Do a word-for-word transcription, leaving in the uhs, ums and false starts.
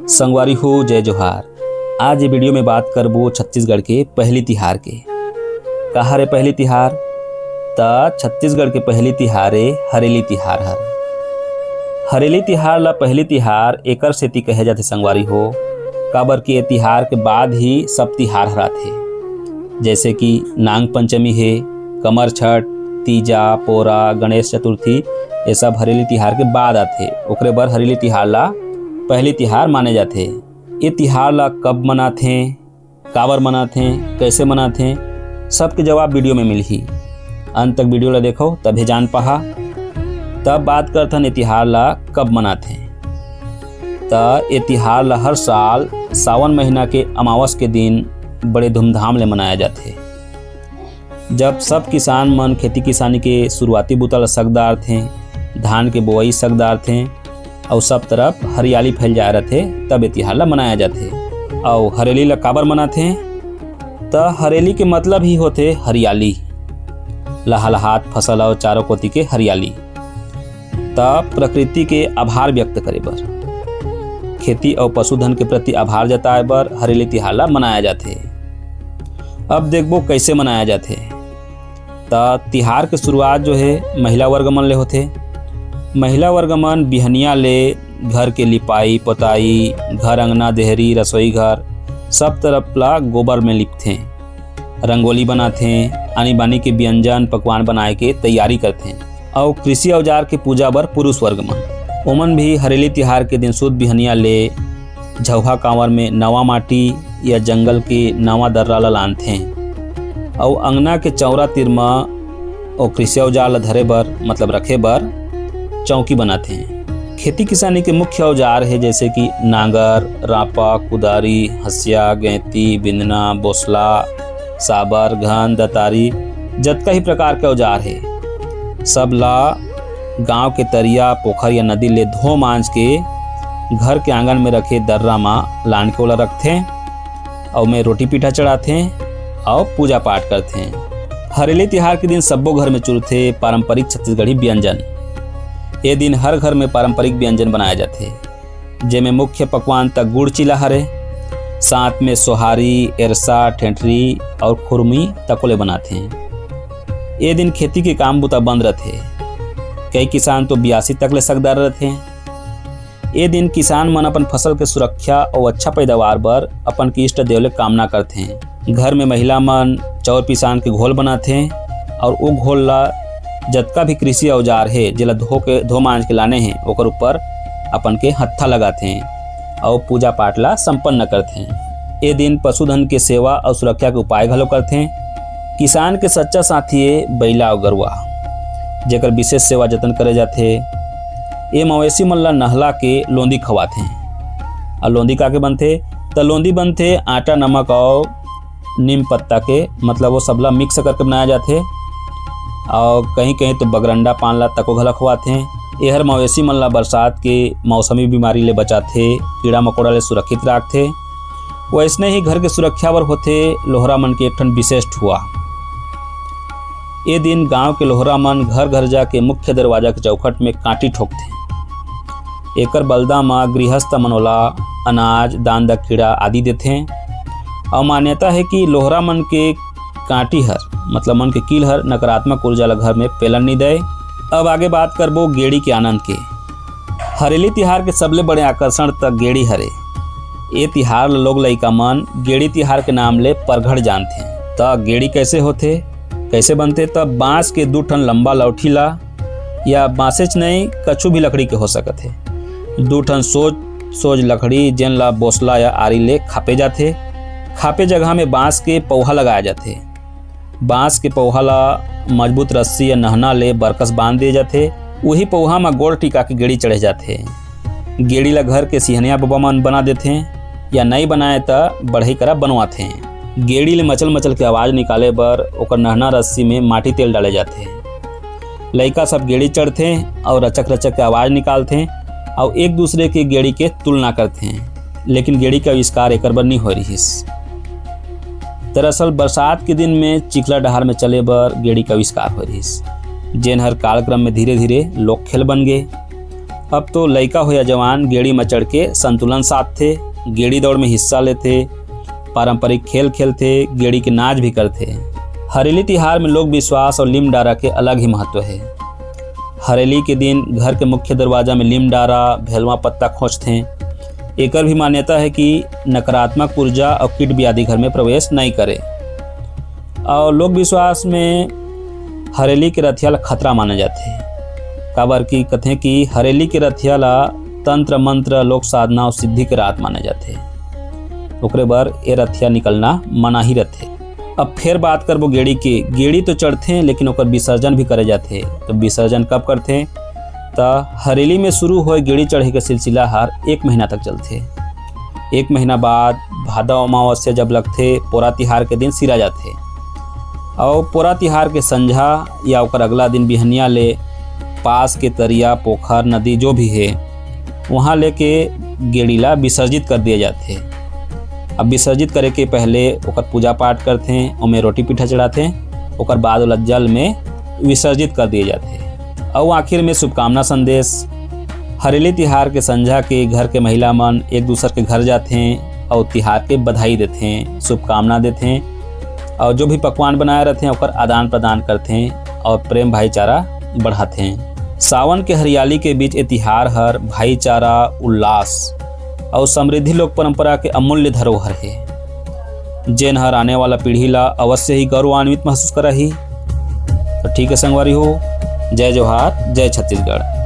संगवारी हो, जय जोहार। आज ये वीडियो में बात करबो छत्तीसगढ़ के पहली तिहार के। का हरे पहली तिहार? त छत्तीसगढ़ के पहली तिहार ए हरेली तिहार हर। हरेली तिहार ला पहली तिहार एकर सेती कहे जाथे संगवारी हो, काबर कि ये तिहार के बाद ही सब तिहार हर आथे, जैसे कि नांग पंचमी हे, कमर छठ, तीजा, पोरा, गणेश चतुर्थी, ये सब हरेली तिहार के बाद आथे। ओकरे बर हरेली तिहार ला पहली तिहार माने जाथे। ये तिहार ला कब मनाथे, काबर मनाथे, कैसे मनाथे, सबके जवाब वीडियो में मिलही। अंत तक वीडियो ला देखो, तभे जान पाहा। तब बात करथन ये तिहार ला कब मनाथे। त ये तिहार ला हर साल सावन महीना के अमावस के दिन बड़े धूमधाम ले मनाया जाथे, जब सब किसान मन खेती किसानी के शुरुआती बूता ला सग डारथे, धान के बोवई सग डारथे, अउ सब तरफ हरियाली फैल जाए रथे, तब ये तिहार ला मनाया जाथे। अउ हरेली ला काबर मनाथे? त हरेली के मतलब ही होथे हरियाली, लहलहात फसल अउ चारों कोती के हरियाली। त प्रकृति के आभार व्यक्त करे बर, खेती अउ पशुधन के प्रति आभार जताए बर हरेली तिहार ला मनाया जाथे। अब देखबो कैसे मनाया जाथे। त तिहार के शुरुआत जो हे महिला वर्ग मन ले होथे। महिला वर्ग मन बिहनिया ले घर के लिपाई पोताई, घर अंगना, देहरी, रसोई घर, सब तरफ ला गोबर में लिपथे, रंगोली बनाथे, आनी बानी के व्यंजन पकवान बनाए के तैयारी करथे। अउ कृषि औजार के पूजा बर पुरुष वर्ग मन, ओमन भी हरेली तिहार के दिन शुद्ध बिहनिया ले झउहा कांवर में नवा माटी या जंगल के नवा दर्रा ल लानथे अउ अंगना के चौरा तीर म ओ कृषि औजार ल धरे बर, मतलब रखे बर चौकी बनाथे। खेती किसानी के मुख्य औजार हे, जैसे कि नांगर, रापा, कुदारी, हसिया, गैंती, बिंदना, बोसला, साबर, घन, दतारी, जतका ही प्रकार के औजार हे, सब ला गांव के तरिया, पोखर या नदी ले धो मांज के घर के आंगन में रखे दर्रा मा लान के ओला रखथे अउ में रोटी पीठा चढ़ाथे अउ पूजा पाठ करथे। हरेली तिहार के दिन सब्बो घर में चुरथे पारंपरिक छत्तीसगढ़ी व्यंजन। ए दिन हर घर में पारंपरिक व्यंजन बनाया जाथे, जेमे मुख्य पकवान त गुड़ चीला हरे, साथ में सोहारी, एरसा, ठेठरी अउ खुरमी तको ले बनाथे। ए दिन खेती के काम बुता बंद रथे। कई किसान तो बियासी तक ले सग डारे रथे। ए दिन किसान मन अपन फसल के सुरक्षा अउ अच्छा पैदावार बर अपन के इष्ट देव ले कामना करथे। घर में महिला मन चाउर पिसान के घोल बनाथे अउ ओ घोल ला जतका भी कृषि औजार हे, जेला धो के, धो मांज के लाने हे, ओकर ऊपर अपन के हत्था लगाथे अउ पूजा पाठ ला संपन्न करथे। ए दिन पशुधन के सेवा अउ सुरक्षा के उपाय घलो करथे। किसान के सच्चा साथी ए बइला अउ गरुआ, जेकर विशेष सेवा जतन करे जाथे। ए मवेशी मन ला नहला के लोंदी खवाथे। अउ लोंदी काके बनथे? त लोंदी बनथे आटा, नमक अउ नीम पत्ता के, मतलब वो सबला मिक्स करके बनाया जाथे। अउ कहीं कहीं तो बगरंडा पान ला तको घला खवाथे। एहर मवेशी मन ला बरसात के मौसमी बीमारी ले बचाथे, कीड़ा मकोड़ा ले सुरक्षित राखथे। वैसने ही घर के सुरक्षा बर होथे लोहरा मन के एक ठन विशेष ठुआ। ए दिन गांव के लोहरा मन घर घर जाके मुख्य दरवाजा के चौखट में कांटी ठोकथे। एकर बलदा म गृहस्थ मन ओला अनाज, दान दक्षिणा आदि देथे। अउ मान्यता हे कि लोहरा मन के कांटी हर, मतलब मन के कील हर नकारात्मक ऊर्जा ला घर में पेलन नी दे। अब आगे बात करबो गेड़ी के आनंद के। हरेली तिहार के सबले बड़े आकर्षण त गेड़ी हरे। ए तिहार ल लोग लइका मन गेड़ी तिहार के नाम ले परघट जानथे। त गेड़ी कैसे होथे, कैसे बनथे? त बांस के दू ठन लंबा लौठी ला, या बांसेच नहीं, कछु भी लकड़ी के हो सकत हे, दू ठन सोज सोज लकड़ी, जेन ला बोसला या आरी ले खापे जाथे। खापे जगह में बांस के पौहा लगाया जाथे। बांस के पौहा ला मजबूत रस्सी या नहना ले बरकस बांध दिए जाथे। उही पौहा म गोड़ टिका के गेड़ी चढ़े जाथे। गेड़ी ला घर के सिहनिया बबा मन बना देथे या नई बनाए त बढ़ई करा बनवाथे। गेड़ी ले मचल मचल के आवाज निकाले बर ओकर नहना रस्सी में माटी तेल डाले जाथे। लइका सब गेड़ी चढ़थे अउ रचक रचक के आवाज निकालथे अउ एक दूसरे के गेड़ी के तुलना करथे। लेकिन गेड़ी के आविष्कार एकर बर नी होय रिहिस। दरअसल बरसात के दिन में चिखला डहार में चले बर गेड़ी के आविष्कार होय रिहिस। जेन हर कालक्रम में धीरे-धीरे लोक खेल बन गे। अब तो लइका हो या जवान गेड़ी म चढ़ के संतुलन साधथे, गेड़ी दौड़ में हिस्सा लेथे, पारंपरिक खेल खेलथे, गेड़ी के नाच भी करथे। हरेली तिहार में लोक विश्वास और लीम डारा के अलग ही महत्व हे। हरेली के दिन घर के मुख्य दरवाजा में लीम डारा, भेलवा पत्ता खोंचथे। एकर भी मान्यता हे कि नकारात्मक ऊर्जा और कीट व्याधि घर में प्रवेश नहीं करे। और लोक विश्वास में हरेली के रथिया ला खतरा माने जाथे, काबर कि कथे कि हरेली के रथिया ला तंत्र मंत्र, लोक साधना और सिद्धि के रात माने जाथे। ओकरे बर ए रथिया निकलना मनाही रथे। अब फेर बात करबो गेड़ी के। गेड़ी तो चढ़थे, लेकिन ओकर विसर्जन भी करे जाथे। तो विसर्जन कब करथे? त हरेली में शुरू होए गेड़ी चढ़े के सिलसिला हर एक महीना तक चलथे। एक महीना बाद भादव अमावस्या जब लगथे, पोरा तिहार के दिन सिरा जाथे। और पोरा तिहार के संझा या ओकर अगला दिन बिहनिया ले पास के तरिया, पोखर, नदी जो भी हे, वहाँ लेके गेड़ी ला विसर्जित कर दिया जाथे। अब विसर्जित करे के पहले ओकर पूजा पाठ करथे, ओमे रोटी पीठा चढ़ाथे, ओकर बाद ओला जल में विसर्जित कर दिए जाथे। अउ आखिर में शुभकामना संदेश। हरेली तिहार के संझा के घर के महिला मन एक दूसर के घर जाथे अउ तिहार के बधाई देथे, शुभकामना देथे अउ जो भी पकवान बनाए रथे ओकर आदान प्रदान करथे अउ प्रेम भाईचारा बढ़ाथे। सावन के हरियाली के बीच ए तिहार हर भाईचारा, उल्लास अउ समृद्धि लोक परंपरा के अमूल्य धरोहर हे, जेन हर आने वाला पीढ़ी ला अवश्य ही गौरवान्वित महसूस कराही। तो ठीक है संगवारी हो, जय जोहार, जय छत्तीसगढ़।